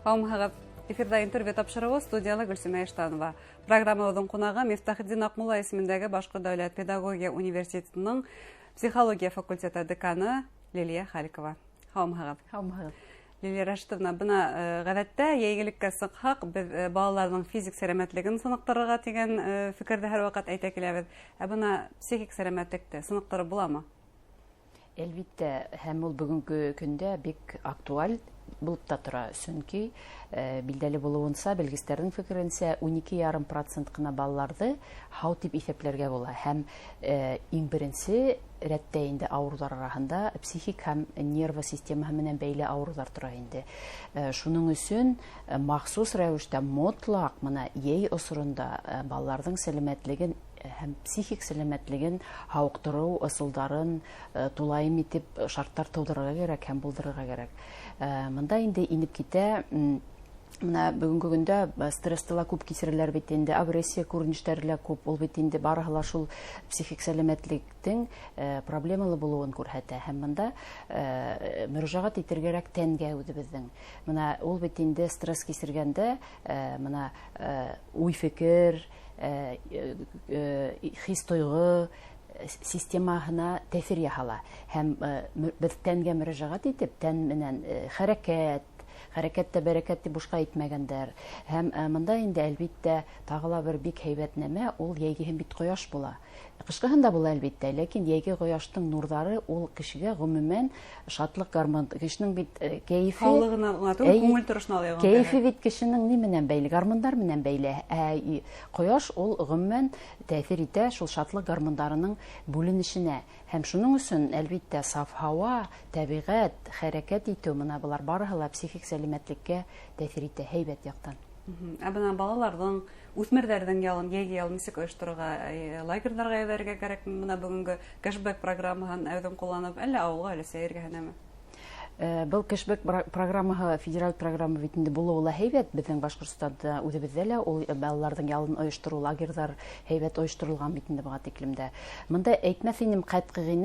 Һаумыһығыҙ! Эфирҙа «Интервью» тапшырыуы, студияла Гөлсөмә Иштанова. Программабыҙҙың ҡунағы — Мифтахетдин Аҡмулла исемендәге Башҡорт дәүләт педагогия университетының психология факультеты деканы Лилиә Халикова. Һаумыһығыҙ! Һаумыһығыҙ! Лилиә Рәшитовна, бына ғәҙәттә йәйгелеккә сыҡһаҡ, беҙ балаларҙың физик сәләмәтлеген сыныҡтырырға тигән фекерҙе һәр ваҡыт әйтә киләбеҙ. Ә бына психик сәләмәтлекте сыныҡтырып буламы? Әлбиттә, һәм ул бөгөнгө көндә бик актуаль булып та тора, сөнки билдәле булыуынса, белгестәрҙең фекеренсә, 12,5% ҡына балаларҙы һау тип иҫәпләргә була, һәм иң беренсе рәттә инде ауырыуҙар араһында психик һәм нервы системаһы менән бәйле ауырыуҙар тора инде. Шуның өсөн махсус рәүештә мотлаҡ мына йәй осоронда балаларҙың сәләмәтлеген һәм психик сәләмәтлеген һауыҡтырыу ысулдарын тулайым итеп шарттар тыуҙырырға кәрәк һәм булдырырға кәрәк. Мында инде инеп китә, мына бөгөнгө көндә стрессты ла күп кисерәләр бит инде, агрессия күренештәре лә күп, ул бит инде барыһы ла шул психик сәләмәтлектең проблемалы булыуын күрһәтә. Һәм мында мөрәжәғәт итергә кәрәк тәнгә үҙебеҙҙең. Мына ул бит инде стресс кисергәндә мына уй-фекер, хис-тойғо системаһына тәьҫир яһала. Һәм беҙ тәнгә мөрәжәғәт итеп, тән менән хәрәкәт, хәрәкәттә бәрәкәт тип бушҡа әйтмәгәндәр. Һәм мында инде әлбиттә тағы ла бер бик һәйбәт нәмә, ул йәйгеһен бит ҡояш була. Ҡышҡыһын да була әлбиттә, ләкин йәйге ҡояштың нурҙары ул кешегә ғөмүмән шатлыҡ гормон, кешенең бит кәйефе һаулығына ғына түгел, күңел торошона ла йоғонто Кәйефе яһай. бит кешенең ни менән бәйле, гормондар менән бәйле. Ҡояш ул ғөмүмән тәьҫир итә шул шатлыҡ гормондарының бүленешенә. Һәм шуның өсөн әлбиттә саф һауа, тәбиғәт, хәрәкәт итеү, мына былар барыһы ла психик сәләмәтлеккә тәьҫир итә һәйбәт яҡтан. Ә бына балаларҙың, үҫмерҙәрҙең ялын, йәйге ялын нисек ойошторорға, лагерҙарға ебәрергә кәрәкме? Бына бөгөнгө кэшбэк программаһын әүҙем ҡулланып, әллә ауылға, өләсәй эргәһенәме? Был кэшбэк программаһы федераль программа бит инде, булыуы ла һәйбәт. Беҙҙең Башҡортостанда үҙебеҙҙә лә ул балаларҙың ялын ойоштороу лагерҙар һәйбәт ойошторолған бит инде быға тиклем дә. Мында әйтмәҫ инем ҡәтғи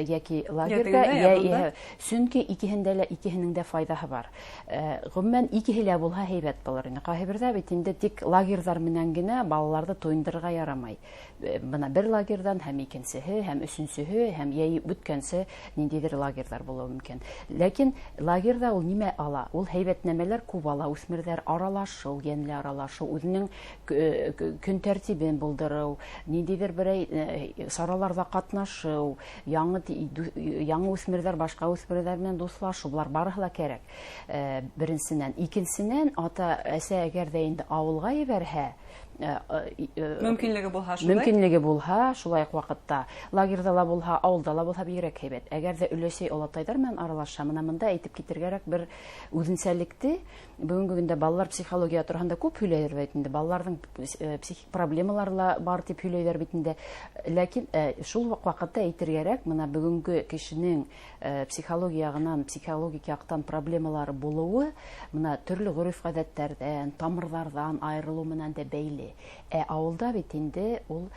йәки лагерҙа, Йә тегендә, йә йә, бында. Сөнки икеһендә лә, икеһенең дә файҙаһы бар. Ғөмүмән, икеһе лә булһа һәйбәт булыр ине. Ҡайһы берҙә бит инде тик лагерҙар менән генә балаларҙы туйындырырға ярамай. Бына бер лагерҙан һәм икенсеһе, һәм өсөнсөһө, һәм йәй бөткәнсе ниндәйҙер лагерҙар булыуы мөмкин. Ләкин лагерҙа ул нимә ала? Ул һәйбәт нәмәләр күп ала. Үҫмерҙәр аралашыу, йәнле аралашыу, үҙенең көн тәртибен булдырыу, ниндәйҙер берәй сараларҙа ҡатнашыу, яңы үҫмерҙәр башҡа үҫмерҙәр менән дуҫлашыу, былар барыһы ла кәрәк. Беренсенән, икенсенән, ата-әсә әгәр ҙә инде ауылға ебәрһә, Мөмкинлеге булһа шулай. Мөмкинлеге булһа, шулай уҡ ваҡытта лагерҙа ла булһа, ауылда ла булһа бигерәк һәйбәт. Әгәр ҙә өләсәй олатайҙар менән аралашһа, мына мында әйтеп китергә кәрәк бер үҙенсәлекте. Бөгөнгө көндә балалар психология тураһында күп һөйләйҙәр бит инде, балаларҙың психик проблемалары ла бар тип һөйләйҙәр бит инде. Ләкин шул уҡ ваҡытта әйтергә кәрәк, мына бөгөнгө кешенең психология яғынан, психологик яҡтан проблемалары булыуы мына төрлө ғөрөф-ғәҙәттәрҙән, тамырҙарҙан айырылыу менән дә бәйле. Ауылда бит инде ул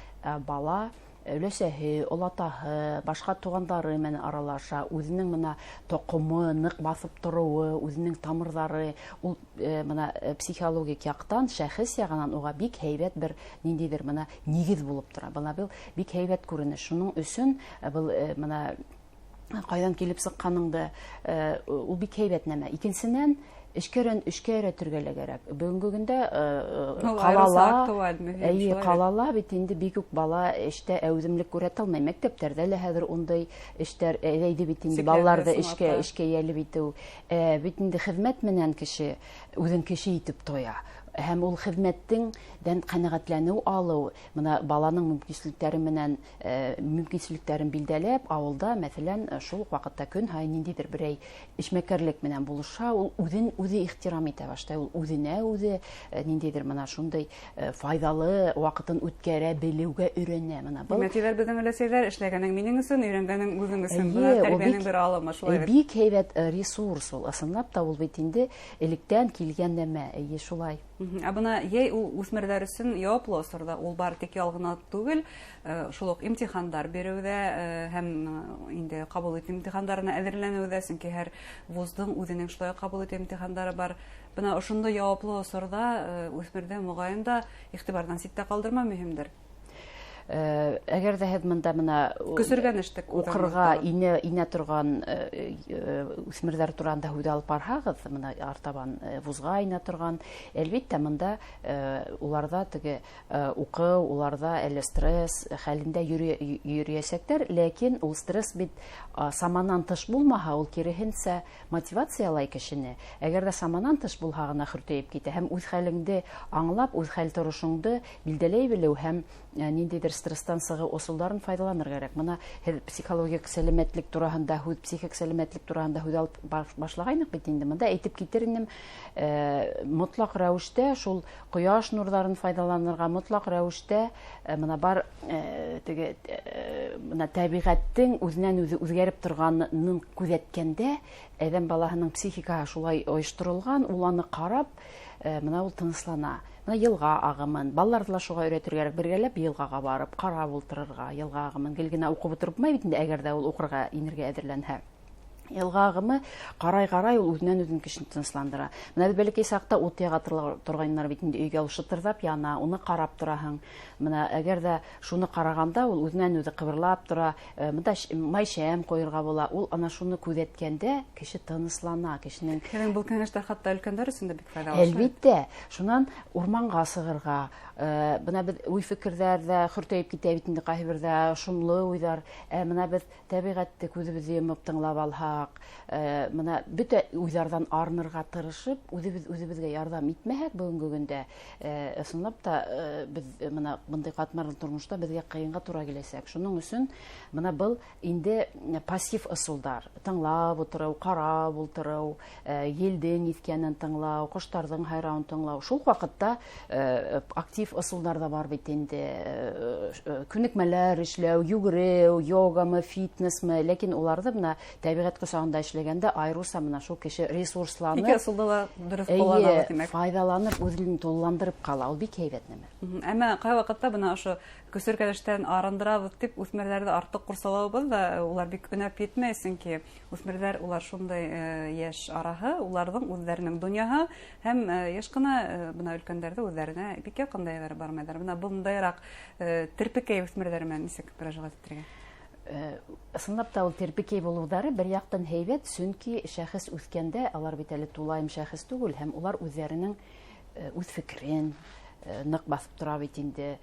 бала өләсәһе, олатаһы, башҡа туғандары менән аралаша, үҙенең мына тоҡомо ныҡ баҫып тороуы, үҙенең тамырҙары, ул мына психологик яҡтан, шәхес яғынан уға бик һәйбәт бер ниндәйҙер мына нигеҙ булып тора. Бына был бик һәйбәт күренеш. Шуның өсөн был мына ҡайҙан килеп сыҡҡаныңды ул бик һәйбәт нәмә. Икенсенән, эшкә өйрәтергә лә кәрәк. Бөгөнгө көндә Ул айырыуса актуаль, мөһим, шулай бит. ҡалала бит инде бик үк бала эштә әүҙемлек күрһәтә алмай. Мәктәптәрҙә лә хәҙер ундай эштәр әйҙе бит инде, Сикләнде балаларҙы ысынлап та. эшкә йәлеп итеү. Бит инде хеҙмәт менән кеше үҙен кеше итеп тоя. Һәм ул хеҙмәттең дән ҡәнәғәтләнеү алыу, мына баланың мөмкинселектәре менән мөмкинселектәрен билдәләп, ауылда, мәҫәлән, шул уҡ ваҡытта көн һайын ниндәйҙер берәй эшмәкәрлек менән булыша, ул үҙен үҙе ихтирам итә башлай, ул үҙенә үҙе ниндәйҙер мына шундай файҙалы ваҡытын үткәрә белеүгә өйрәнә. Мына был Нимә тиҙәр беҙҙең өләсәйҙәр? Эшләгәнең минең өсөн, өйрәнгәнең үҙең өсөн. Эйе, Бына ул тәрбиәнең бик бер алымы шулай бит. Бик һәйбәт ресурс ул. Ысынлап та ул бит инде электән килгән нәмә. Эйе, шулай. Ә бына йәй ул үҫмерҙәр өсөн яуаплы осорҙа, ул бары тик ял ғына түгел, шул уҡ имтихандар биреүҙә һәм инде ҡабул итеү имтихандарына әҙерләнеүҙә, сөнки һәр вуздың үҙенең шулай ҡабул итеү имтихандары бар. Бына ошондай яуаплы осорҙа үҫмерҙе моғайын да иғтибарҙан ситтә ҡалдырмау мөһимдер. Әгәр ҙә һеҙ бында бына көсөргәнештек уҡырға инә торған үҫмерҙәр тураһында һүҙ алып барһағыҙ, бына артабан вузға инә торған, әлбиттә, бында уларҙа теге уҡыу, уларҙа әле стресс хәлендә йөрөйәсәктәр, ләкин ул стресс бит саманан тыш булмаһа, ул киреһенсә мотивациялай кешене. Әгәр ҙә саманан тыш булһа ғына хөртәйеп китә, һәм үҙ хәлеңде аңлап, үҙ хәл торошоңдо билдәләй белеү һәм ниндәйҙер стресстан сығыу ысулдарын файҙаланыр кәрәк. Бына һеҙ психологик сәләмәтлек тураһында һүҙ, психик сәләмәтлек тураһында һүҙ алып башлағайныҡ бит инде. Бында әйтеп китер инем, мотлаҡ рәүештә шул ҡояш нурҙарын файҙаланырға, мотлаҡ рәүештә бына бар теге бына тәбиғәттең үҙенән үҙе үҙгәреп торғанын күҙәткәндә, әҙәм балаһының психикаһы шулай ойошторолған, ул аны ҡарап, бына ул тыныслана. Бына йылға ағымын, балаларҙы ла шуға өйрәтергә кәрәк, бергәләп йылғаға барып, ҡарап ултырырға, йылға ағымын гел генә уҡып ултырып булмай бит инде, әгәр ҙә ул уҡырға инергә әҙерләнһә. Йылға ағымы ҡарай-ҡарай ул үҙенән үҙен кешене тынысландыра. Бына беҙ бәләкәй саҡта ут яға торғайнылар бит инде, өйгә ул шытырҙап яна, уны ҡарап тораһың. Бына әгәр ҙә шуны ҡарағанда ул үҙенән үҙе ҡыбырлап тора, бында май шәм ҡуйырға була. Ул ана шуны күҙәткәндә кеше тыныслана, кешенең Һеҙҙең был кәңәштәр хатта өлкәндәр өсөн дә бик файҙалы. Әлбиттә, шунан урманға сығырға, бына беҙ уй-фекерҙәр ҙә хөртәйеп китә бит инде, ҡайһы берҙә шомло уйҙар. Бына беҙ тәбиғәтте күҙебеҙҙе йомоп тыңлап алһаҡ, бына бөтә уйҙарҙан арынырға тырышып, үҙебеҙ үҙебеҙгә ярҙам итмәһәк бөгөнгө көндә, ысынлап та, беҙ бына бындай ҡатмарлы тормошта беҙгә ҡыйынға тура киләсәк. Шуның өсөн бына был инде пассив ысулдар, тыңлап ултырыу, ҡарап ултырыу, елдең иҫкәнен тыңлау, ҡоштарҙың һайрауын тыңлау. Шул ваҡытта актив ысулдар ҙа бар бит инде, күнекмәләр эшләү, йүгереү, йогамы, фитнесмы, ләкин уларҙы бына тәбиғәт ҡосағында эшләгәндә айырыуса бына шул кеше ресурсланып, Ике ысулды ла дөрөҫ ҡулланабыҙ, тимәк. Файҙаланып, үҙен тулыландырып ҡала. Ул бик һәйбәт нәмә. Әммә ҡай ваҡытта бына ошо көсөргәнештән арындырабыҙ тип үҫмерҙәрҙе артыҡ ҡурсалауыбыҙ ҙа улар бик өнәп етмәй, сөнки үҫмерҙәр улар шундай йәш араһы, уларҙың үҙҙәренең донъяһы һәм йыш ҡына бына өлкәндәрҙе үҙҙәренә бик яҡын да ебәреп бармайҙар. Бына бындайыраҡ терпекәй үҫмерҙәр менән нисек мөрәжәғәт итергә? Ысынлап та ул терпекәй булыуҙары бер яҡтан һәйбәт, сөнки шәхес үҫкәндә алар бит әле тулайым шәхес түгел, һәм улар үҙҙәренең үҙ фекерен ныҡ баҫып тора бит инде,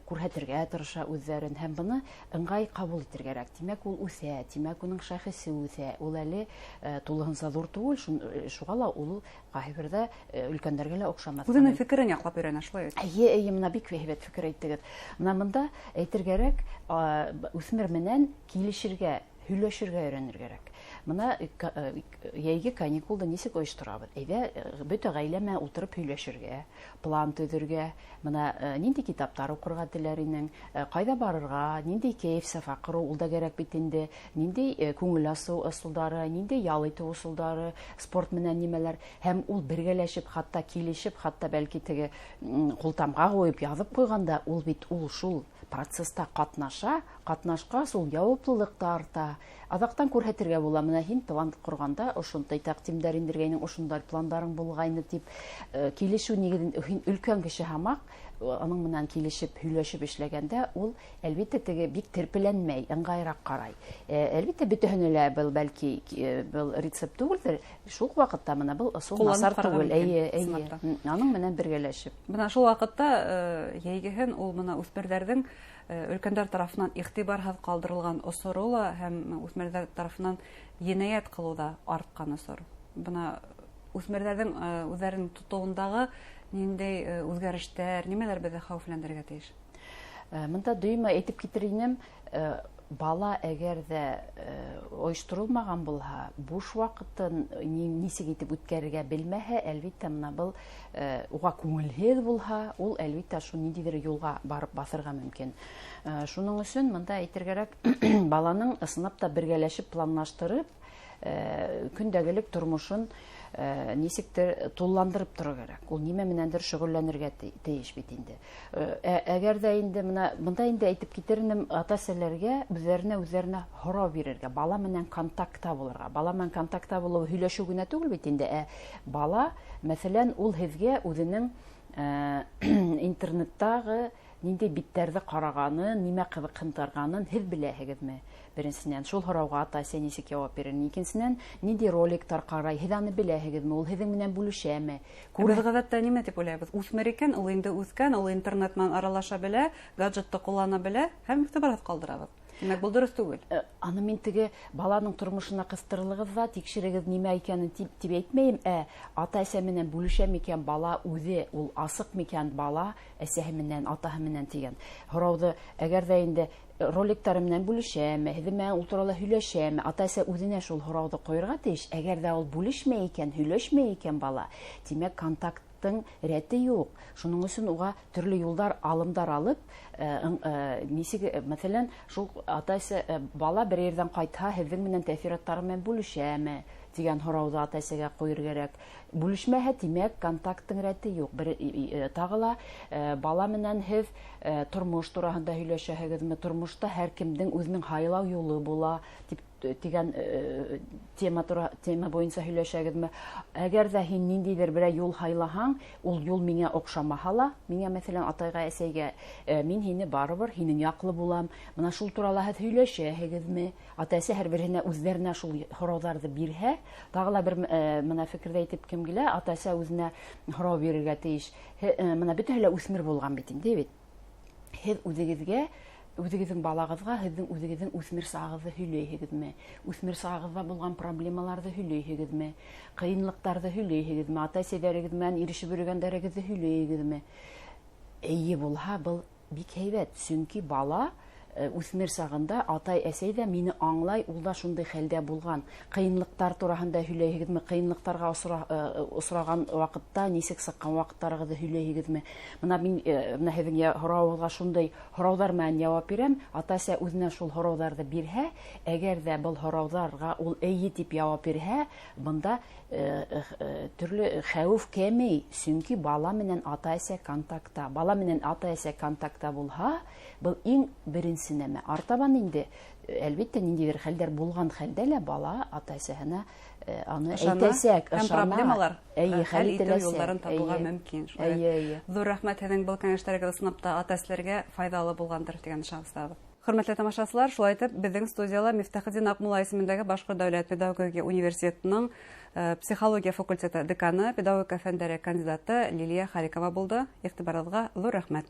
күрһәтергә тырыша үҙҙәрен, һәм быны ыңғай ҡабул итергә кәрәк. Тимәк, ул үҫә, тимәк, уның шәхесе үҫә. Ул әле тулыһынса ҙур түгел, шуға ла ул ҡайһы берҙә өлкәндәргә лә оҡшамаҫ. Үҙенең фекерен яҡлап өйрәнә, шулай бит? Эйе, эйе, бына бик һәйбәт фекер әйттегеҙ. Бына бында әйтергә кәрәк, үҫмер менән килешергә, һөйләшергә өйрәнергә кәрәк. Бына йәйге каникулды нисек ойошторабыҙ? Әйҙә бөтә ғаилә менән ултырып һөйләшергә, план төҙөргә, бына ниндәй китаптар уҡырға теләр инең, ҡайҙа барырға, ниндәй кәйеф-сафа ҡороу, ул да кәрәк бит инде, ниндәй күңел асыу ысулдары, ниндәй ял итеү ысулдары, спорт менән нимәләр, һәм ул бергәләшеп, хатта килешеп, хатта бәлки теге ҡултамға ҡуйып яҙып ҡуйғанда, ул бит ул шул процесста ҡатнаша, ҡатнашҡас ул яуаплылыҡ та арта. Аҙаҡтан күрһәтергә була, бына һин план ҡорғанда ошондай тәҡдимдәр индергәйнең, ошондай пландарың булғайны тип килешеү нигеҙен һин өлкән кеше һымаҡ аның менән килешеп, һөйләшеп эшләгәндә ул әлбиттә теге бик терпеләнмәй, ыңғайыраҡ ҡарай. Әлбиттә бөтәһенә лә был бәлки был рецепт түгелдер, шул уҡ ваҡытта бына был ысул Ҡулланып насар ҡарарға түгел. мөмкин, Эйе, эйе. ысынлап та. Аның менән бергәләшеп. Бына шул ваҡытта йәйгеһен ул бына үҫмерҙәрҙең өлкәндәр тарафынан иғтибарһыҙ ҡалдырылған осоро ла һәм үҫмерҙәр тарафынан енәйәт ҡылыу ҙа артҡан осор. Бына үҫмерҙәрҙең үҙҙәрен тотоуындағы ниндәй үҙгәрештәр, нимәләр беҙҙе хәүефләндерергә тейеш? Бында дөймә әйтеп китер инем, бала әгәр ҙә ойошторолмаған булһа, буш ваҡытын нисек итеп үткәрергә белмәһә, әлбиттә, бына был уға күңелһеҙ булһа, ул әлбиттә шул ниндәйҙер юлға барып баҫырға мөмкин. Шуның өсөн бында әйтергә кәрәк, баланың ысынлап та бергәләшеп планлаштырып, көндәгелек тормошон нисектер тулландырып торор кәрәк. Ул нимә менәндер шөғөлләнергә тейеш бит инде. Әгәр ҙә инде мына бында инде әйтеп китер инем, ата-әсәләргә үҙҙәренә һорау бирергә, бала менән контактта булырға. Бала менән контактта булыу һөйләшеү генә түгел бит инде, бала, мәҫәлән, ул һеҙгә үҙенең интернеттағы ниндәй биттәрҙе ҡарағанын, нимә ҡыҙыҡһындырғанын һеҙ беләһегеҙме? Беренсенән, шул һорауға ата-әсә нисек яуап бирер? Икенсенән, ниндәй роликтар ҡарай, һеҙ аны беләһегеҙме? Ул һеҙҙең менән бүлешәме? Беҙ ғәҙәттә нимә тип уйлайбыҙ? Үҫмер икән, ул инде үҫкән, ул интернет менән аралаша белә, гаджетты ҡуллана белә һәм иғтибарһыҙ ҡалдырабыҙ. Тимәк, был дөрөҫ түгел. Аны мин теге баланың тормошона ҡыҫтырылығыҙ ҙа тикшерегеҙ нимә икәнен тип әйтмәйем. Ата-әсә менән бүлешә микән бала үҙе, ул асыҡ микән бала әсәһе менән, атаһы менән тигән һорауҙы, әгәр ҙә инде роликтары менән бүлешәме, һеҙ менән ул турала һөйләшәме, ата-әсә үҙенә шул һорауҙы ҡуйырға тейеш. Әгәр ҙә ул бүлешмәй икән, һөйләшмәй икән бала, тимәк, контакттың рәте юҡ. Шуның өсөн уға төрлө юлдар, алымдар алып, нисек, мәҫәлән, шул ата-әсә, бала бер ерҙән ҡайтһа, һеҙҙең менән тәьҫораттары менән бүлешәме тигән һорауҙы ата-әсәгә ҡуйыр кәрәк. Бүлешмәһә, тимәк, контакттың рәте юҡ. Бер, тағы ла, бала менән һеҙ, тормош тураһында һөйләшәһегеҙме? Тормошта һәр кемдең үҙенең һайлау юлы була тип тигән, тема буйынса һөйләшәгеҙме? Әгәр ҙә һин ниндәйҙер берәй юл һайлаһаң, ул юл миңә оҡшамаһа ла, миңә, мәҫәлән, атайға, әсәйгә, мин һине барыбер һинең яҡлы булам. Мына шул турала һеҙ һөйләшәһегеҙме? Ата-әсә һәр береһенә үҙҙәренә шул һорауҙарҙы бирһә, тағы ла бер, мына фекерҙе әйтеп кем килә, ата-әсә үҙенә һорау бирергә тейеш. Мына бөтәһе лә үҫмер булған бит инде бит. Һеҙ үҙегеҙҙең балағыҙға һеҙҙең үҙегеҙҙең үҫмер сағығыҙҙы һөйләйһегеҙме? Үҫмер сағығыҙҙа булған проблемаларҙы һөйләйһегеҙме? Ҡыйынлыҡтарҙы һөйләйһегеҙме? Ата-әсәләрегеҙ менән ирешеп йөрөгәндәрегеҙҙе һөйләйһегеҙме? Эйе булһа, был бик һәйбәт, сөнки бала, үҫмер сағында атай-әсәй ҙә мине аңлай, ул да шундай хәлдә булған. Ҡыйынлыҡтар тураһында һөйләйһегеҙме? Ҡыйынлыҡтарға осраған ваҡытта нисек сыҡҡан ваҡыттарығыҙҙы һөйләйһегеҙме? Мына мин, мына һеҙҙең һорауығыҙға шундай һорауҙар менән яуап бирәм. Ата-әсә үҙенә шул һорауҙарҙы бирһә, әгәр ҙә был һорауҙарға ул эйе тип яуап бирһә, бында, төрлө хәүеф кәмей, сөнки бала менән ата-әсә контактта. Бала менән ата-әсә контактта булһа, был иң беренсе нәмә. Артабан инде, әлбиттә, ниндәйҙер хәлдәр булған хәлдә лә бала ата-әсәһенә, аны Ышана әйтәсәк, һәм ышана. проблемалар, Эйе, хәл хәл итеү ителәсәк. юлдарын табыуға Эйе. мөмкин. Шулай Эйе, эйе. Ҙур рәхмәт һеҙҙең был кәңәштәрегеҙ ысынлап та ата-әсәләргә файҙалы булғандыр тигән ышаныстабыҙ. Хөрмәтле тамашасылар, шулай итеп, беҙҙең студияла Мифтахетдин Аҡмулла исемендәге Башҡорт дәүләт педагогия университетының, психология факультеты деканы, педагогика фәндәре кандидаты Лилиә Халиҡова булды. Иғтибарығыҙға ҙур рәхмәт.